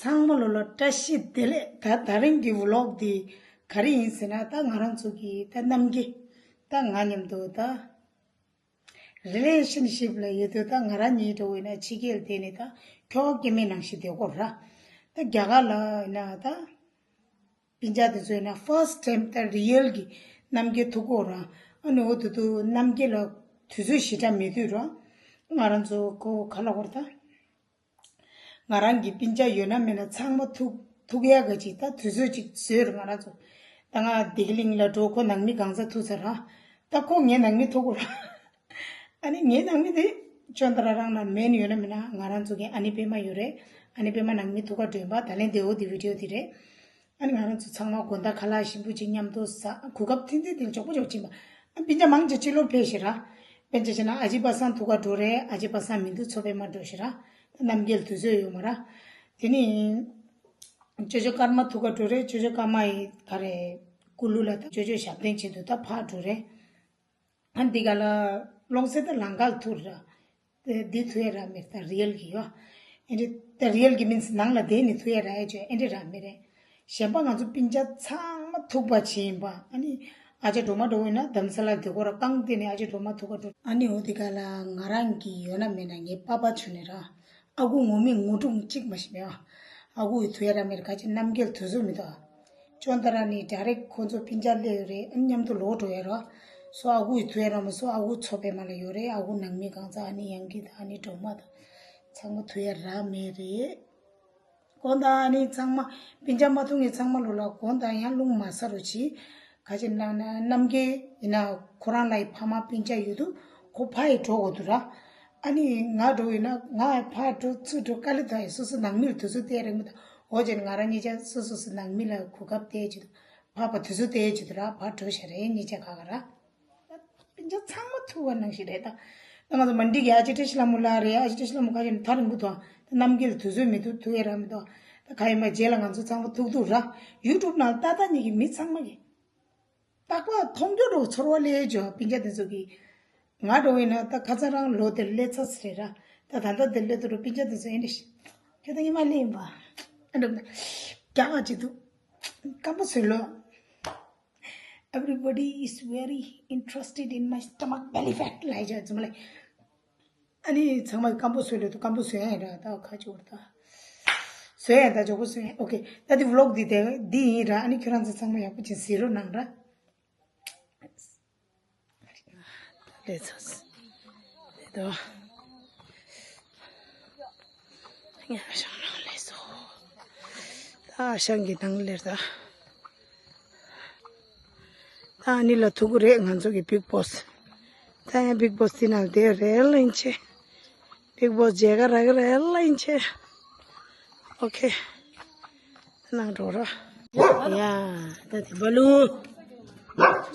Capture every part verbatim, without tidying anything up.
ཚང་མ་ལོ་ལ་བཀྲ་ཤིས་བདེ་ལེགས། ད་ད་རིང་གི་ཝི་ལོག་འདི་ག་རེ་ཡིན་ཟེར་ན། ད་ང་རང་ཚོ་གི་ད་རྣམ་རྒྱལ། ད་ང་མཉམ་དུ་ད་རི་ལེ་ཤན་ཤིབ་ལ་ཡོད་དུས། ད་ང་རང་གཉིས་འགྲོ་བས་ན་ཕྱི་རྒྱལ་དེ་ནས་ད་ཁྱོ་ག་སྐྱེ་དམན་ནང་བཞིན་བསྡད་དགོས་ར། ད་རྒྱ་གར་ལ་ཡིན་ན་ད་སྤུན་ཀྱག་དེ་ཚོ་ཡིན་ན་ཕར་སི་ཊེམ་ད་རི་ཡལ་གྱི་རྣམ་རྒྱལ་ཐུག་གོ་ར། ཨ་ནི་འོ་དུ་དུ་རྣམ་རྒྱལ་ལ་དུས་ཚོད་ཞེ་དྲག་མེད་དུས་ར། ང་རང་ཚོ་ཁོ་ག་ལ་གོ་ར། ད་ང་རང་གི་སྤུན་ཀྱག་ཡོད་ན་མེད་ན་ཚང་མ་ཐུག་ཐུག་ཡག་ག་ཅིག་ད་དུས་ཚོད་ཅིག་བཟོས་ར། ང་རང་ཚོ་ད་ང་བདེ་སྐྱིད་གླིང་ལ་འགྲོ། ཁོ་ནང་མི་གང་ཚ་ཐུག་ཚར་ར། ད་ཁོ་ངའི་ནང་མི་ཐུག་གོ་ར། ཨ་ནི་ངའི་ནང་མི་དེ་ཅོན་ཏ་ར་རང་ན་མེན་ཡོད་ན་མེད་ན། ང་རང་ཚོ་གི་ཨ་ནི་པད་མ་ཡོད་རེད། ཨ་ནི་པད་མ་ནང་མི་ཐུག་ག་འགྲོ་ཡིན་པ། ད་ལན་དེ་འོ་དེ་བི་ཌི་ཡོ་དེ་རེད། ཨ་ནི་ང་རང་ཚོ་ཚང་མ་དགོང་དག་ཁ་ལག་ཞིམ་པོ་ཅིག་མཉམ་དུ་ཟ། གོ་སྐབས་ཐེངས་ཐེངས་དེ་ལ་མགྱོགས་པོ་མགྱོགས་ཕྱིན་པ། ཨ་སྤུན་ཀྱག་མང་ཆེ་ཕྱི་ལོགས་ཕེབས་ཤག་ར། དཔེར་ན་ཆ་བཞག་ན་ཨ་ཅེ་པ་སངས་ཐུག་ག་འགྲོ་རེད། ཨ་ཅེ་པ་སངས་མི་འདུག་ཚོ་པད་མ་འགྲོ་ཤག་ར། ད་རྣམ་རྒྱལ་དུས་ཚོད་ཡོད་མ་ར། དེ་ནི་ཅོ་ཅོ་ཀརྨ་ཐུག་ག་འགྲོ་རེད། ཅོ་ཅོ་ཀརྨ་ཡི་ག་རེ་ཀུ་ལུ་ལ་ད་ཅོ་ཅོ་ཞབས་བརྟན་ཆེད་དུ་ད་ཕར་འགྲོ་རེད། ཨ་འདི་ག་ལ་ཀློང་གསལ་ད་ལང་ཀར་ཐུག་ར། དེ་འདི་ཐུག་ཡ་རག་མེད། ད་རི་ཡལ་གི་ཡོ། ཨེ་འདྲ་ད་རི་ཡལ་གི་མིན་ནང་ལ་བསྡད་ནས་ཐུག་ཡ་རག་ཡ་ཅོ་ཨེ་འདྲ་རག་མེད་རེད། གཞན་པ་ང་ཚོ་སྤུན་ཀྱག་ཚང་མ་ཐུག་པ་བྱས་ཡིན་པ། ཨ་ནི་ཨ་ཅག་སྒྲོལ་མ་འགྲོ་འོས་ན་རྡ་རམ་ས་ལ་བསྡད་དགོས་ར། རྐང་སྟེང་ནས་ཨ་ཅག་སྒྲོལ་མ་ཐུག་ག་འགྲོ། ཨ་ནི་འོ་དེ་ག་ལ་ང་རང་གི་ཡོད་ན་མེད་ན་ངའི་པ་ཕ་བྱུང་ནས་ར། ཨ་ཁུ་ངོ་མས་ངོ་སྒྲུང་གཅིག་མ་ཤེས་མེད་ཨ། ཨ་ཁུ་ཡི་ཐུག་ཡ་རག་མེད་ར། ག་ཅི་རྣམ་རྒྱལ་དུས་ཚོད་མི་འདུག་ཨ། ཅོན་ཏ་ར་ནི་ཌའི་རེག་ཁོ་ཚོ་སྤུན་ཀྱག་སླེབས་ཡོད་རེད། ཨ་ནི་མཉམ་དུ་ལོག་འགྲོ་ཡ་ར། སོ་ཨ་ཁུ་ཡི་ཐུག་ཡ་རག་མ་སོ། ཨ་ཁུ་ཚོ་པད་མ་ལ་ཡོད་རེད། ཨ་ཁུ་ནང་མི་གང་ཚ་ཨ་ནི་ཡང་གི་དང་ཨ་ནི་སྒྲོལ་མ་དང་ཚང་མ་ཐུག་ཡ་རག་མེད་རེད། དགོང་དག་ཨ་ནི་ཚང་མ་སྤུན་ཀྱག་མ་ཐུག་མཁན་ཚང་མ་ལོ་ལ་དགོང་དག་ཡང་རླུང་མ་ཟ་རོགས་གྱིས། ག་ཅི་ན་ན་རྣམ་རྒྱལ་ཡིན་ན་ཁོ་རང་ལ་ཡི་ཕ་མ་སྤུན་ཀྱག་ཡོད་དུས་ཁོ་ཕ་ཡི་འགྲོ་དགོས་དུས་ར། ཨ་ནི་ང་འགྲོ་ཡིན་ན་ང་ཡི་ཕ་འགྲོ་ཚུར་འགྲོ་དཀའ་ལས་ད་ཡི་སོ་སོ་ནང་མི་ལ་དུས་ཚོད་སྟེར་རེད་མི་ད། འོ་ཅན་ང་རང་གཉིས་ཆ་སོ་སོ་སོ་ནང་མི་ལ་གོ་སྐབས་སྟེར་ཅི་དུ་ཕ་ཕ་དུས་ཚོད་སྟེར་ཅི་དུ་ར། ཕ་འགྲོ་ཤ་རེད་གཉིས་ཆ་ག་ག་ར། སྤུན་ཀྱག་ཚང་མ་ཐུག་པ་ནང་བཞིན་རེད་ད། ད་ང་ཚོ་མན་ཌི་གི་ཨ་ཅེ་བཀྲ་ཤིས་ལྷ་མོ་ལགས་རེད། ཨ་ཅེ་བཀྲ་ཤིས་ལྷ་མོ་ཁ་ཤས་ནི་ཐག་རིང་པོ་འདུག་ཨ། ད་རྣམ་རྒྱལ་དུས་ཚོད་མི་འདུག་ཐུག་ཡས་རག་མི་འདུག་ད་ག་ཡིན་པ་རྗེས་ལ་ང་ཚོ་ཚང་མ་ཐུག་ཐུག་ར། ཡུ་ཊུབ་ནང་ཏག་ཏག་ཉིད་ཀྱི་མི་ཚང་མ་གི་རྟག་པར་མཐོང་རྒྱུ་འགྲོ་ཚོར་བ་སླེབས་ཡས་ཅོ་སྤུན་ཀྱག་དེ་ཚོ་གི། ང་འགྲོ་ཡིན་ན་ད་ཁ་སང་རང་ལོ་དེར་སླེབས་ཚར་ཟེར་ར། ད་ད་ལྟ་དེར་སླེབས་དུས་ར་སྤུན་ཀྱག་དེ་ཚོ་ཨེ་འདྲ་ཞིག་ཁྱོད་ད་ཉི་མ་སླེབས་ཡིན་པ། ཨ་འགྲོ་ན་རྒྱག་ཅིག་འདུག་སྐམ་པོ་བཟོས་ལོ། Everybody is very interested in my stomach belly fat ལ་ཡ་ཅོ་ཙམ་ལ། ཨ་ནི་ཚང་མ་སྐམ་པོ་བཟོས་ལོ་དུ་སྐམ་པོ་བཟོས་ཡ་ཡིན་ར། ད་ཁ་ཅིག་བར་ད་བཟོས་ཡ་ད་མགྱོགས་པོ་བཟོས་ཡ། ཨོ་ཁེ། ད་འདི་ཝི་ལོག་འདི་དེ་འདི་ཡིན་ར། ཨ་ནི་ཁྱོད་རང་ཚོ་ཚང་མ་ཡག་པོ་ཅིག་གཟིགས་རོགས་གནང་ར། ལས་ཚོ་ལས་དོ། ང་ཤང་རང་ལས་སོ། ད་ཤང་གི་ནང་ལས་ད། ད་ཨ་ནི་ལ་ཐུག་གི་རེད་ང་ཚོ་གི་བིག་བོ་སི། ད་ཡང་བིག་བོ་སི་དེ་ནང་བསྡད་རེད་ལ་ཡིན་ཆེ། བིག་བོ་སི་མཇལ་ཁ་རག་གི་རེད་ལ་ཡིན་ཆེ། ཨོ་ཁེ། ད་ནང་འགྲོ་ར། ཡ། ད་དེ་བ་ལུ།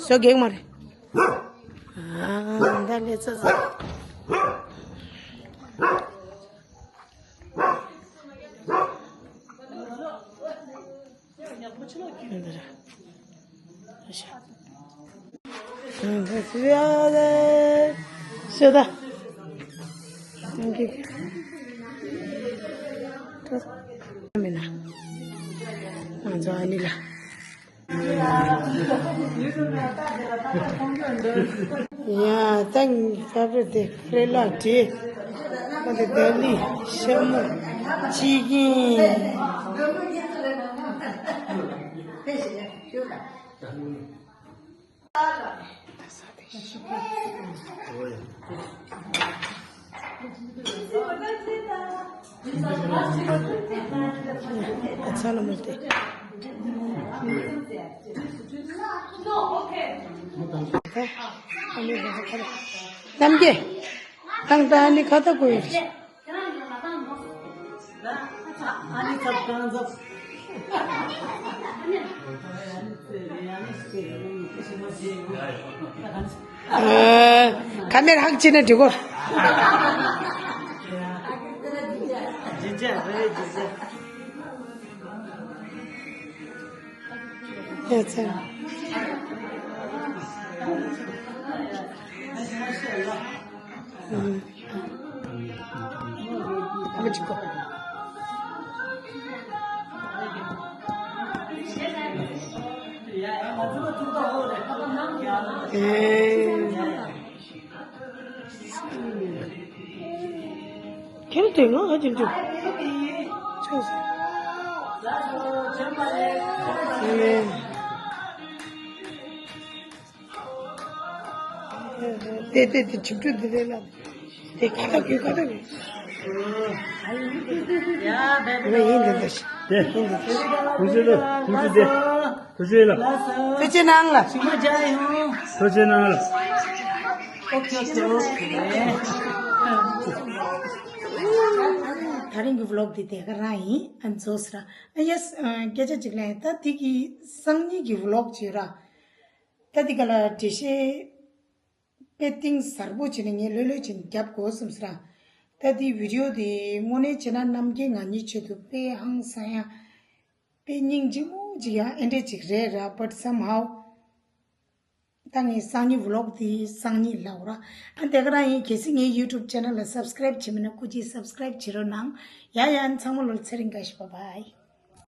སོ་གེག་མ་རེད། ཨ་ད་ལས་ཚ་ཚ། ཡ། ད་ངའི་ཕེབ་རི་ཊི་དེ་ཀ་རེ་ལ་བྲིས། ཁོ་དེ་ལྡི་ལི་ཤ་མོ་ཅི་ཀིན། རྣམ་རྒྱལ། ཏང་ཏང་ནི་ཁ་ཏ་གོ་ཡོད། ཨ། ཁ་མེར་ཧག་ཅི་ན་འགྲིག་གོ། ཡ་ཚེ། ཨ་མ་ཅིག་གོ། ཁྱེད་དེ་ང་ཨ་ཅིམ་ཅིམ། ཆོས་སེ། དེ་དེ་དེ་ཆིབས་ཁྲི་འདི་རེད་ལ། དེ་ཁ་ཏ་གི་ཁ་ཏ་གི། ང་ཡིན་འདི་འདི་ཤི། དེ། ཡིན་འདི་འདི་ཤི། ཐུགས་རྗེ་ལ། ཐུགས་རྗེ་དེ། ཐུགས་རྗེ་ལ། ཐུགས་རྗེ་གནང་ལ། ཐུགས་རྗེ་གནང་ལ། ད་རིང་གི་ཝི་ལོག་འདི་དེ་ག་རང་ཡིན། ཨ་མཛོ་སི་ར། ཨ་ཡེ་སི། ཨ་སྐད་ཆ་གཅིག་ལན། ད་དེ་གི་སང་ཉིན་གི་ཝི་ལོག་བྱོས་ར། ད་དེ་ག་ལ་འགྲེལ་བཤད་དཔེ་གཏིང་ཟབ་པོ་བྱས་ནས་ངས་ལྷོད་ལྷོད་བྱས་ནས་རྒྱབ་དགོས་བསམ་སོང་ར། ད་དེ་བི་ཌི་ཡོ་དེ་དངོས་གནས་བྱས་ན་རྣམ་རྒྱལ་ང་གཉིས་ཆེད་དུ་དཔེ་ཧང་སང་ཡ། དཔེ་སྙིང་རྗེ་མོ་ཅིག་ཡང་ཨེ་འདྲས་ཅིག་རེད་ར། But somehow ད་ངས་སང་ཉིན་ཝི་ལོག་དེ་སང་ཉིན་ལབ་ར། ཨ་དེ་ག་རང་ཡིན། གལ་སྲིད་ངའི་ཡུ་ཊུབ་ཅེ་ནལ་ལ་སབ་སི་ཀ་རེབ་བྱས་མེད་ན་སྐུ་མཁྱེན་སབ་སི་ཀ་རེབ་བྱེད་རོགས་གནང་། ཡ་ཡ། ཨ་ཚང་མ་ལོ་ཚེ་རིང་བཀྲ་ཤིས། བྷའི་བྷའི།